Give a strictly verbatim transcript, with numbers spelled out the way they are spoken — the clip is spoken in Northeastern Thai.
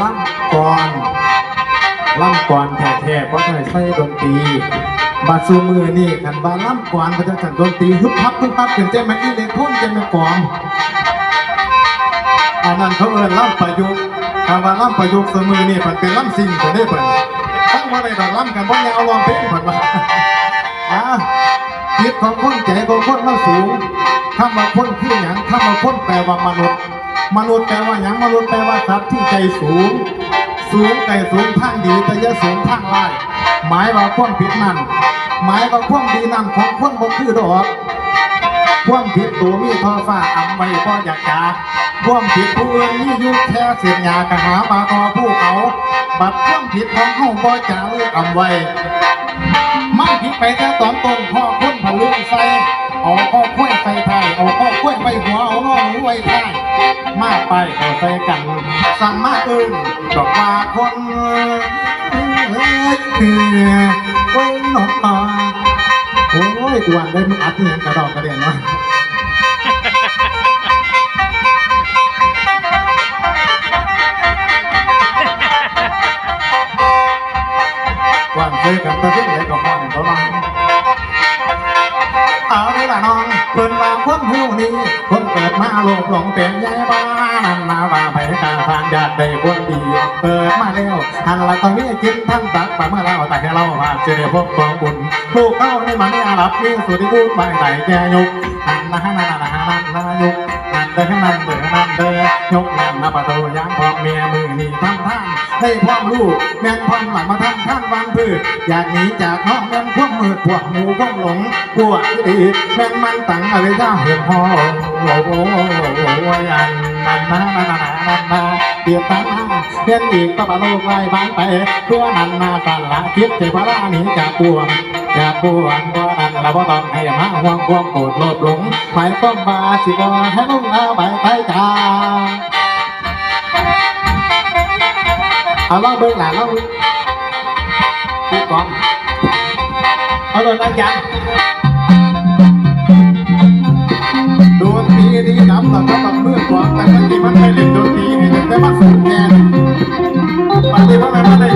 ลำกลอน ลำกลอนแท้ๆ บ่ได้ใส่ดนตรี บัดซุมื้อนี้คันว่าลำกลอน เขาเจ้าจัดดนตรี ฮึบฮับ ฮึบฮับ เป็นจั่งแม่นอิเล็กโทรน จั่งแม่นกลอง อันนั้นเขาเอิ้นลำประยุกต์ คันว่าลำประยุกต์ซุมื้อนี้ มันเป็นลำซิ่งซะเด้เพิ่น ตั้งบ่ได้ดอกลำกัน บ่แนวร้องเพลงเพิ่นว่า อ่า จิตของคน ใจของคนมันสูง คำว่าคนคือหยัง คำว่าคนแปลว่ามนุษย์ มนุษย์แปลว่าหยัง มนุษย์แปลว่าสัตว์ที่ใจสูง สูงใต้สูงทางดี แต่อย่าสูงทางร้าย หมายว่าความผิดนั้น หมายว่าความดีนั้นของคนบ่คือดอก ความผิดตัวมีท่อฟ้าอำไว้บ่อยากจะ ความผิดผู้อื่นมีอยู่แค่เศษหญ้ากะหาปลาต่อภูเขา บัดความผิดของเฮาบ่จาหรืออำไว้ มันผิดไปแต่ตอนต้น พ่อคนผลึกใส่ เอาข้อควายใส่ท้าย เอาข้อควายไว้หัว เอาล้อหมูไว้ท้าย มาไปเข้าใส่กัน สั่งมาเอิ้นดอกว่าคน เอ้ย เอ้ย โอ้ย นกมา โอ้ย อ้วนเลย มึงอัดอิหยังกระดอกกระเดียนวะ อ้วนเจอกันตะเพ็นไหนก็อ้วนประมาณ เอาเด้อล่ะน้อง เพิ่นว่าคนเฮานี่ คนเกิดมาโลภหลงเป็นใหญ่บ้า นั่นมาว่าไผกล้าสร้างอยากได้คนดี เกิดมาแล้ว หันละก็มีกินทั้งตักปลาเมื่อเราแต่ให้เราว่าจะได้พบของบุญ ลูกเขานี่มันนี่อาหรับมีสุริบุตรใบใหญ่แก่ยก นั่นนะนั่นนะนั่นนายก นั่นเด้อนั่นเด้อนั่นเด้อ ยกนั่นนะประตูยางพร้อมเมียมือนี่ทำท่าน ให้พร้อมลูก แม่นพร้อมหลังมาทำท่านวางพื้น อยากหนีจากน้องแม่นพวกมืดพวกหมูพวกหลง พวกที่ดี แม่นมันตังอะไรย่าเห็นพ่อ โอ้โห อันนั้นนะนั่นนะนั่นนะเตรียมตั้งหน้า เพียงอีกก็บาโลกไล่บางไป ตัวนั้นนาสันละคิดเทวราหนีจากบ่วง จากบ่วงบ่นั้นละบ่ต้องให้มาห่วงความโกรธโลภหลง หมายความว่าสิบ่ให้ลงเอาไปไปจาก เอาเล่าเบิ่งหลานเล่า พี่กอง เอาเลยอาจารย์ ดนตรีดีดำเหรอครับ แบบมือกลอง แต่ก็ดีมันไม่เล่นดนตรีให้แต่มาสูงแทน ปฏิบัติอะไรมาได้